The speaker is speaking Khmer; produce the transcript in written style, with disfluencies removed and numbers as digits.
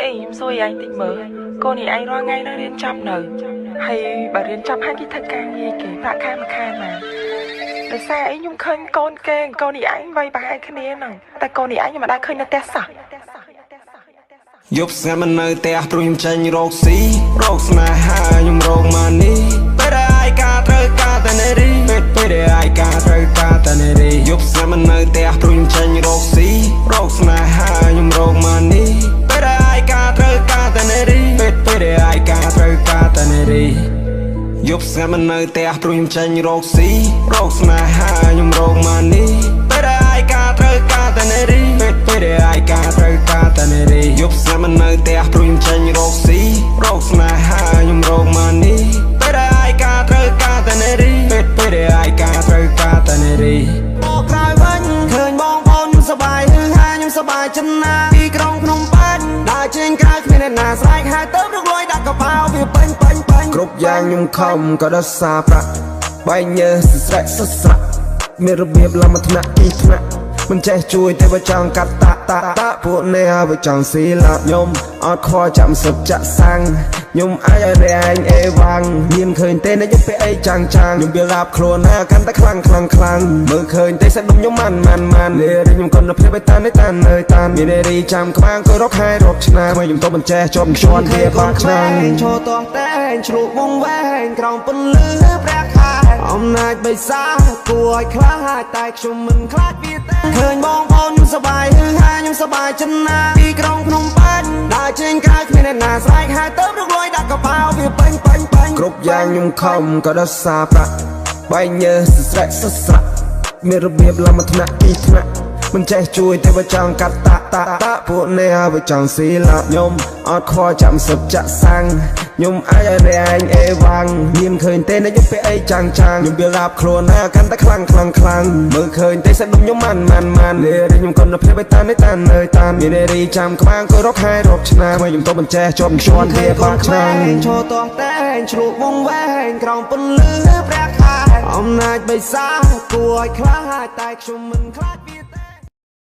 អីខ្ញុំសួរឯងតិចមើលកូននេះឯងរាល់ថ្ងៃនៅរៀនចប់នៅហើយបើរៀនចប់ហើយគេធ្វើការងារគេប្រាក់ខែមួយខែមកដោយសារអីខ្ញុំឃើញកូនគេកូននេះឯងវ័យប្រហែលគ្នាហ្នឹងតែកូននេះឯងខ្ញុំមិនដែលឃើញនៅផ្ទះសោះ យប់ស្ងាត់មិននៅផ្ទះព្រោះខ្ញុំចេញរកស៊ីរកស្នេហាខ្ញុំរក money ពេលដែលឯកាត្រូវការតែនារីពេលពេលដែលឯកាត្រូវការតែនារីយប់ស្ងាត់មិននៅផ្ទះព្រោះខ្ញុំចេញរកស៊ីរកស្នេហាខ្ញុំរក money ពេលដែលឯកាត្រូវការតែនារីពេលពេលដែលឯកាត្រូវការតែនារីយប់ស្ងាត់មិននៅផ្ទះព្រោះខ្ញុំចេញរកស៊ីរកស្នេហាខ្ញុំរក money ពេលដែលឯកាត្រូវការតែនារីពេលពេលដែលឯកាត្រូវការតែនារីយប់ស្ងាត់មិននៅផ្ទះព្រោះខ្ញុំចេញរកស៊ីរកស្នេហាខ្ញុំរក money ពេលដែលឯកាត្រូវការតែនារីពេលពេលដែលឯកាត្រូវការតែនារី មកក្រោយវិញឃើញបងប្អូនខ្ញុំសប្បាយហឺហាខ្ញុំសប្បាយចិនណាពីក្រុងភ្នំពេញដើរចេញក្រៅគ្មានអ្នកណាស្រែកហើយទៅរកលុយដាក់កប៉ាល់វាពេញពេញពេញ គ្រប់យ៉ាងខ្ញុំខំក៏ដោយសារប្រាក់បែកញើសស្រែកសស្រៈមានរបៀបឡើងមួយថ្នាក់ពីរថ្នាក់មិនចេះជួយទេបើចង់កាត់តាតាតាពួកនេះហើយបើចង់ស៊ីឡាខ្ញុំអត់ខ្វល់ចាំសឹកចាក់សាំងខ្ញុំអាចឲ្យរែងអេវ៉ាំងមានឃើញទេអ្នកខ្ញុំពាក់អីចាំងចាំងខ្ញុំវាឡាបខ្លួនណាកាន់តែខ្លាំងខ្លាំងខ្លាំងមើលឃើញទេសាច់ដុំខ្ញុំម៉ាន់ម៉ាន់ម៉ាន់លេខ្ញុំគុណភាពឲ្យតានតានអើយតានមាននារីចាំក្បាងក៏រកខែរកឆ្នាំខ្ញុំទៅមិនចេះជាប់ជន់វាបាក់ឆ្នាំ ឈរតោះតែងជ្រក់វងវែងក្រោមពន្លឺព្រះខែអំណាចបិសាគួរឲ្យខ្លាចតែខ្ញុំមិនខ្លាចវាទេឃើញបងប្អូនខ្ញុំសប្បាយហឺហាខ្ញុំសប្បាយចិនណាពីក្រុងភ្នំពេញដើរចេញក្រៅគ្មានអ្នកណាស្រែកហើយទៅរកលុយដាក់កប៉ាល់វាពេញពេញពេញ គ្រប់យ៉ាងខ្ញុំខំក៏ដោយសារប្រាក់បែកញើសស្រែកសស្រៈមានរបៀបឡើងមួយថ្នាក់ពីរថ្នាក់មិនចេះជួយទេបើចង់កាត់តាតាតាពួកនេះហើយបើចង់ស៊ីឡាខ្ញុំអត់ខ្វល់ចាំសឹកចាក់សាំងខ្ញុំអាចឲ្យរែងអេវ៉ាំងមានឃើញទេអ្នកខ្ញុំពាក់អីចាំងចាំងខ្ញុំវាឡាបខ្លួនណាកាន់តែខ្លាំងខ្លាំងខ្លាំងមើលឃើញទេសាច់ដុំខ្ញុំម៉ាន់ម៉ាន់ម៉ាន់លេខ្ញុំគុណភាពឲ្យតានតានអើយតានមាននារីចាំក្បាងក៏រកខែរកឆ្នាំខ្ញុំទៅមិនចេះជាប់ជន់វាបាក់ឆ្នាំ ឈរតោះតែងជ្រក់វងវែងក្រោមពន្លឺព្រះខែអំណាចបិសាគួរឲ្យខ្លាចតែខ្ញុំមិនខ្លាច។